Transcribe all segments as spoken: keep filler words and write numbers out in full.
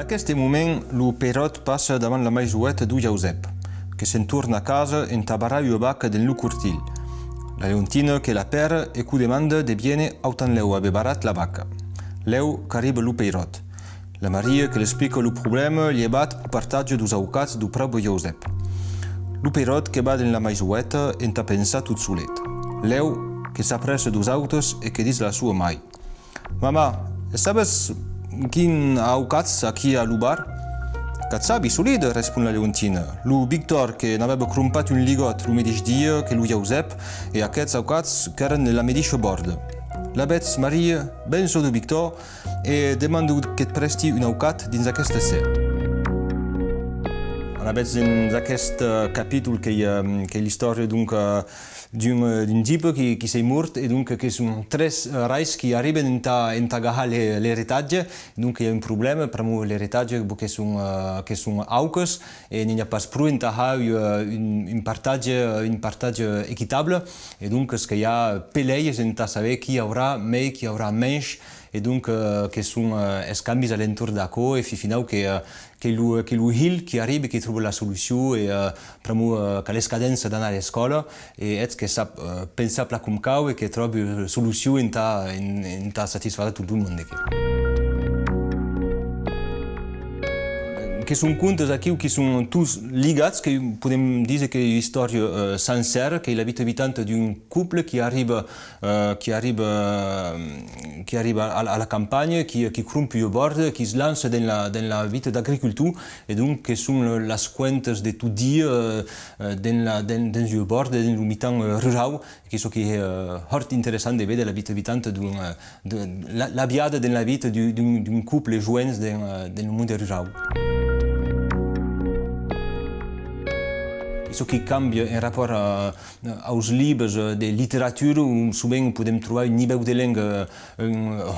Aqueste moment, lo Peiròt passa davant la maisoneta deu Jausèp, que se'n torna a casa entà barrar ua vaca dens lo cortilh. La Leontina que l'apèra e que'u demanda de viéner autanlèu aver barrat la vaca. Lèu qu'arriba lo Peiròt. La Maria que l'explica lo problèma lievat peu partatge deus aucats deu praube Jausèp. Lo Peiròt que va dens la maisoneta entà pensar tot solet. Lèu que s'aprèssa deus autes e que ditz a la soa mair: Mamà, e sabes quin aucats aquí a lo bar? Qu'ac sabi, solide, respond la Leontina. Lo Victor que n'avèva crompat un ligòt lo medish dia que lo Jausèp e aqueths aucats qu'èran de la medisha bòrda. Lavetz, Maria, ven çò deu Victor e demanda-u que't prèsti un aucat dins aqueste ser. Alavetz, dins aqueste, eh, capítol qu'ei, eh, qu'ei l'istòria, donc, eh, d'un, eh, d'un tipe qui, qui s'ei mort, e donc que son tres, eh, rairs qui arriben entà, entà gahar le, l'eretatge. Donc i a un problèma, pr'amor l'eretatge, bon, que son, eh, que son auques, e n'i a pas pro entà har, eh, un, un partatge, un partatge equitable, e donc que i a pelèias entà saber qui aurà mei, qui aurà mensh, e donc, eh, que son, eh, escambis a l'entorn d'aquò, e fin finau que, eh, qu'ei lo, qu'ei lo hilh qui arriba, qui tròba la solucion, e, eh, pr'amor, eh, qu'a l'escadença d'anar a l'escòla, e eth que sap, eh, pensar plan com cau e que tròba solucion entà, en, entà satisfar tot lo monde. Que son contes aquiu qui son tots ligats, que podem díser qu'ei ua istòria, eh, sancèra, qu'ei la vita vitanta d'un cople qui arriba, eh, qui arriba, eh, qui arriba a, a la campanha, qui, qui cromp ua bòrda, qui's lança dens la, dens la vita d'agricultor, e donc que son le, las cuentas de tot dia, eh, eh, dens la, dens, dens ua bòrda, dens lo mitan, eh, rurau, qu'ei çò qui ei, eh, hòrt interessant de véder la vita vitanta d'un, eh, de, la, la viada dens la vita d'un, d'un, d'un cople joens dens, eh, dens lo monde rurau. Qu'ei çò qui cambia en rapòrt a, aus libes, eh, de literatura, on sovent podem trobar un nivèu de lenga, eh,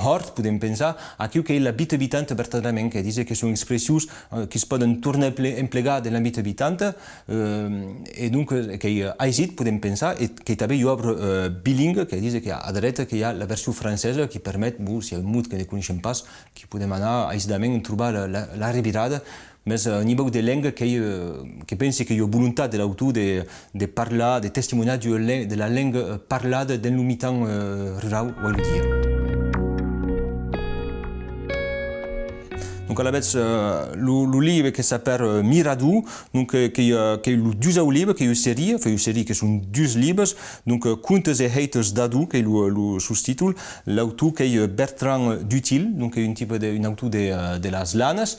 hòrt, podem pensar. Aquiu qu'ei la vita vitanta vertadèrament, que dise que son expressions, eh, qui's pòden tornar emple-, emplegar dens la vita vitanta, eh, e donc, eh, qu'ei, eh, aisit, podem pensar, e qu'ei tanben ua òbra, eh, bilinga, que dise que a dreta que i a la version francesa qui permet, bon, s'i a un mot que ne coneishem pas, qui podem anar aisidament trobar la, la, la revirada, mès, eh, a nivèu de lenga qu'ei, eh, que pensi qu'ei ua volontat de l'autor de, de parlar, de testimoniar d'ua le-, de la lenga, eh, parlada dens lo mitan, eh, rurau uei lo dia. Donc, alavetz, eh, lo, lo libe que s'apèra, eh, Mirador, donc, eh, qu'ei, eh, qu'ei lo dusau libe, qu'ei ua seria, enfin, ua seria que son dus libes, donc, eh, Contes e hèitas d'Ador, qu'ei lo, lo sostítol, l'autor qu'ei, eh, Bertrand Dutil, donc, qu'ei un tipe de, un autor de, eh, de las Lanas,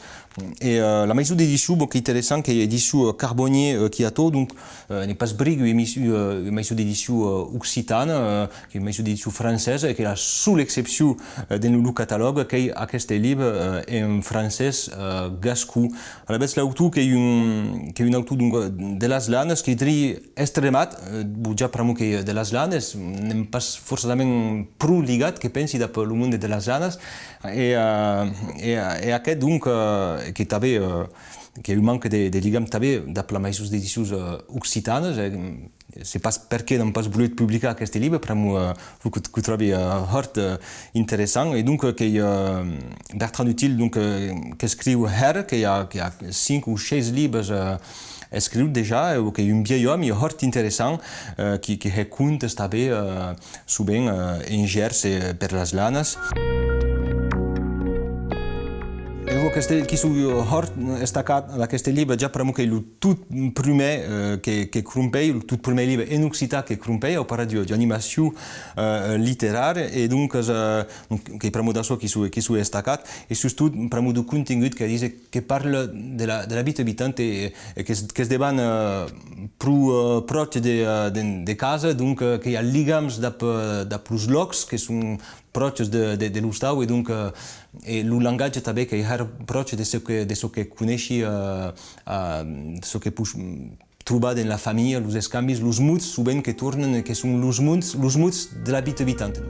e, eh, la maison d'édition, bon, qu'ei interessant, qu'ei Editions, eh, Carbonnier, eh, qui atau, donc, eh, n'ei pas bric ua emis-, ua, ua maison d'édition, eh, occitana, eh, qu'ei ua maison d'édition francesa, e qu'ei la sola excepcion, eh, dens lo catalòg, qu'ei aqueste libe, eh, en francés, eh, gascon. Alavetz, l'autor qu'ei un, qu'ei un autor, donc, eh, de las Lanas, qu'ei drin Estremat, eh, bon, ja pr'amor qu'ei de las Lanas, n'èm pas forçadament pro ligat, que pensi, dab lo monde de las Lanas, e, eh, e, e aqueth, donc, eh, que tanben, eh, qu'ei un manque de, de ligam tanben dab las maisons d'édicions, eh, occitanas, eh, sèi pas perqué n'an pas volut publicar aqueste libe, pr'amor, eh, lo que, que tròbi, eh, hòrt, eh, interessant, e donc, eh, qu'ei, eh, Bertrand Dutil, donc, eh, qu'escriu hèra, que i a, que i a cinc o sheis libes, eh, escriut dejà, e qu'ei un vielh òmi hòrt interessant, eh, qui, qui hè contes tanben, eh, sovent, eh, en Gèrs e per las Lanas. E jo aqueste, qui soi hòrt estacat d'aqueste libe, ja pr'amor qu'ei lo tot prumèr, eh, que, que crompèi, lo tot prumèr libe en occitan que crompèi, au parat d'ua, d'ua animacion, eh, literària, e donc, eh, donc, qu'ei pr'amor d'açò qui soi, qui soi estacat, e sustot pr'amor deu contengut, que dise que parla de la, de la vita vitanta e, e qu'es, qu'es de banda, eh, pro, eh, pròche de, eh, de, de casa, donc, eh, que i a ligams dab, eh, dab los lòcs que son pròches de, de, de l'ostau, e donc, eh, e lo lengatge tanben qu'ei hèra pròche de çò que, de çò que coneishi, eh, eh, de çò que poish trobar dens la familha, los escambis, los mots sovent que tornan e que son los mots, los mots de la vita vitanta.